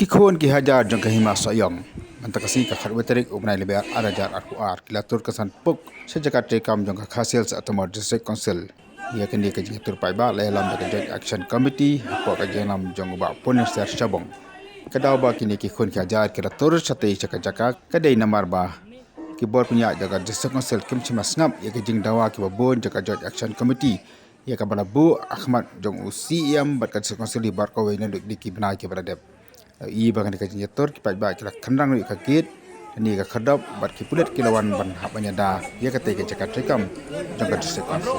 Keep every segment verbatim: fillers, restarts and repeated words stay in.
Ki khun ki hajar jong ka Hima Sohiong, mynta ka sngi ka khatwei tarik u bnai Lber ar hajar arphew ar, ki la tur ka san puk sha jaka treikam jong ka Khasi Hills Autonomous District Council. Ïa kane ka jingïatur paidbah la ïalam da ka Joint Action Committee hapoh ka jingïalam jong u Bah Punisar Shabong. Ka daw ba kine ki khun ki hajar ki la tur shatei sha ka jaka ka dei namar ba ki bor pynïaid jong ka District Council kim shym la sngap ïa ka jingdawa kiba bun jong ka Joint Action Committee, ïa kaba la buh ha khmat jong u C E M bad ka District Council hi baroh kawei naduh kine ki bnai kiba la dep. Ïa ba kane ka jingïatur ki paidbah ki la khynrang ïa ka gate, kane ka khyrdop bad ki pulit ki la wan ban hap ban ïada ïa katei ka jaka treikam jong ka District Council.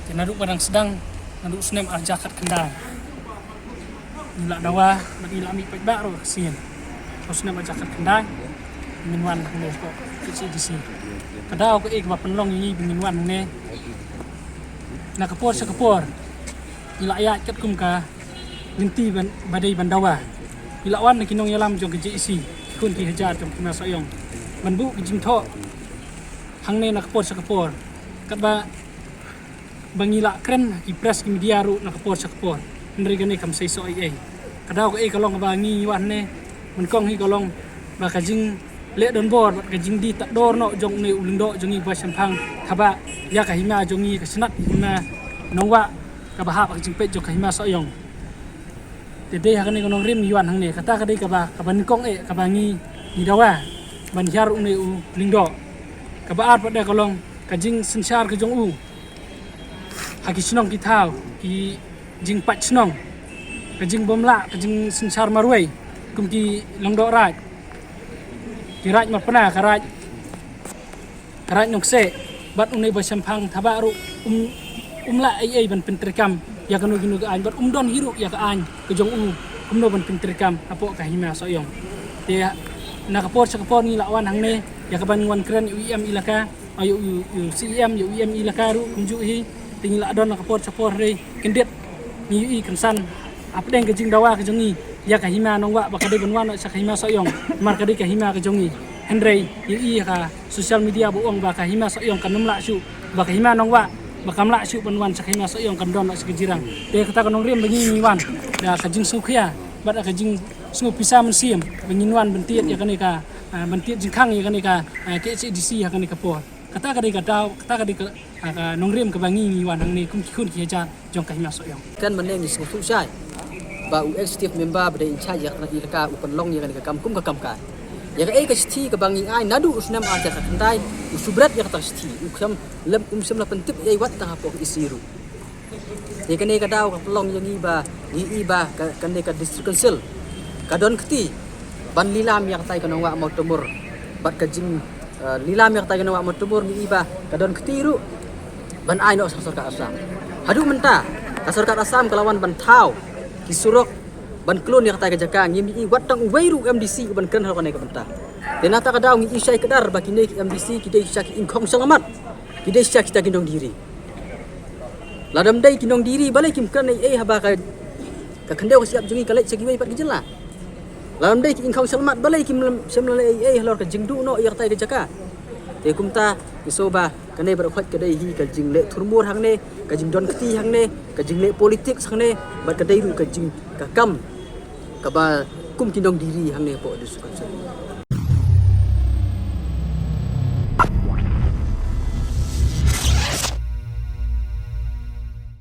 Te naduh ba dang sdang, naduh u snem ar hajar khatkhyndai, ngi la dawa bad ngi la mih paidbah ruh ha ka sien. Naduh u snem ar hajar khatkhyndai ngin wan hangne hapoh K H A D C. Ka daw kaei kaba pynlong ïa ngi ba ngin wan hangne? Na ka por sha ka por ngi la ïaid katkum ka lynti ban, ba dei ban dawa. Ngi la wan na ki nongïalam jong ka J A C, ki khun ki hajar jong ka Hima Sohiong, ban buh ka jingthoh hangne na ka por sha ka por. Katba ba ngi la kren ha ki press ki media ruh na ka por sha ka por, hynrei kane kam seisoh ei ei. Ka daw kaei ka long ba ngi wan hangne? Nyngkong hi ka long ba ka jingleh donbor bad ka jingdie tad dor noh jong une u lyngdoh jong ngi Bah Shemphang Thabah ïa ka hima jong ngi, ka shnat hima Nongwah kaba hap ha ka jingpeit jong ka Hima Sohiong. Te dei ha kane ka nongrim ngi wan hangne. Kata ka dei kaba, kaba nyngkong eh kaba ngi, ngi dawa ban hiar une u lyngdoh. Kaba ar pat de ka long ka jingsynshar ka jong u ha ki shnong ki thaw, ki jingpait shnong, ka jingbymlah, ka jingsynshar marwei kum ki Lyngdoh Raid, ki Raid Marpna, ka Raid, ka Raid Nongkseh, bad une Bah Shemphang Thabah ruh um, um lah ei ei ban pyntreikam ïa kano kano ka aiñ, bad um don hi ruh ïa ka aiñ ka jong u kumno ban pyntreikam hapoh ka Hima Sohiong. Te na ka por sha ka por ngi la wan hangne ïa kaban wan kren ïa u E M elaka, ïa u, ïa u C E M, ïa u E M elaka ruh kumjuh hi. Te ngi la don na ka por sha ka por, hynrei kyndit ngi ïohi kynsan hapdeng ka jingdawa ka jong ngi ïa ka hima Nongwah ba ka dei ban wan sha ka Hima Sohiong, namar ka dei ka hima ka jong ngi. Hynrei ngi ïohi ha ka social media ba ong ba ka Hima Sohiong kan ym lah shuh, ba ka hima Nongwah ba kam lah shuh ban wan sha ka Hima Sohiong, kan don sha ka jirang. Te kata ka nongrim ba ngi, ngi wan da ka jingsngewkhia bad da ka jingsngew pisa mynsiem ba ngin wan ban tied ïa kane ka, ah, ban tied jingkhang ïa kane ka, ah, K H A D C ha kane ka por. Kata ka dei ka daw, kata ka dei ka, ah, ka nongrim kaba ngi, ngi wan hangne kum ki khun ki hajar jong ka Hima Sohiong. Kan mynne ngi sngewthuh shai ba u executive member ba dei in charge ïa kane ka elaka u pynlong ïa kane ka kam kum ka kam kai. Ïa kaei ka shithi kaba ngi ai naduh u snem ar hajar khatkhyndai, u shu bret ïa kata ka shithi, u khlem, lem, um shym la pyntip ei ei wat tang hapoh ka E C ruh. Te kane ka daw ka pynlong ïa ngi ba ngi i ba ka, kane ka District Council ka don kti ban lilam ïa katai ka Nongwah Mawtamur bad ka jing, eh, lilam ïa katai ka Nongwah Mawtamur, ngi i ba ka don kti ruh ban ai noh sha ka sorkar Assam. Haduh mynta ka sorkar Assam ka la wan ban thaw ki surok ban klun ïa katai ka jaka, ngim i wat tang uwei ruh u M D C uban kren halor kane ka bynta. Te na kata ka daw ngi i shai kdar ba kine ki M D C ki dei shisha ki ingkhong shyllangmat, ki dei shisha kita ki nongdie ri. Lada ym dei ki nongdie ri balei kim kren ei ei haba ka, ka khyndew ka shyiap jong ngi ka leit sha kiwei pat ki jylla. Lada ym dei ki ingkhong shyllangmat balei kim lem, shym la leh ei ei halor ka jingduh noh ïa katai ka jaka. Te kumta ngi sngew ba kane baroh khoit ka dei hi ka jingleh thurmur hangne, ka jingdon kti hangne, ka jingleh politics hangne, bad ka dei ruh ka jing, ka kam kaba kum ki nongdie ri hangne hapoh District Council.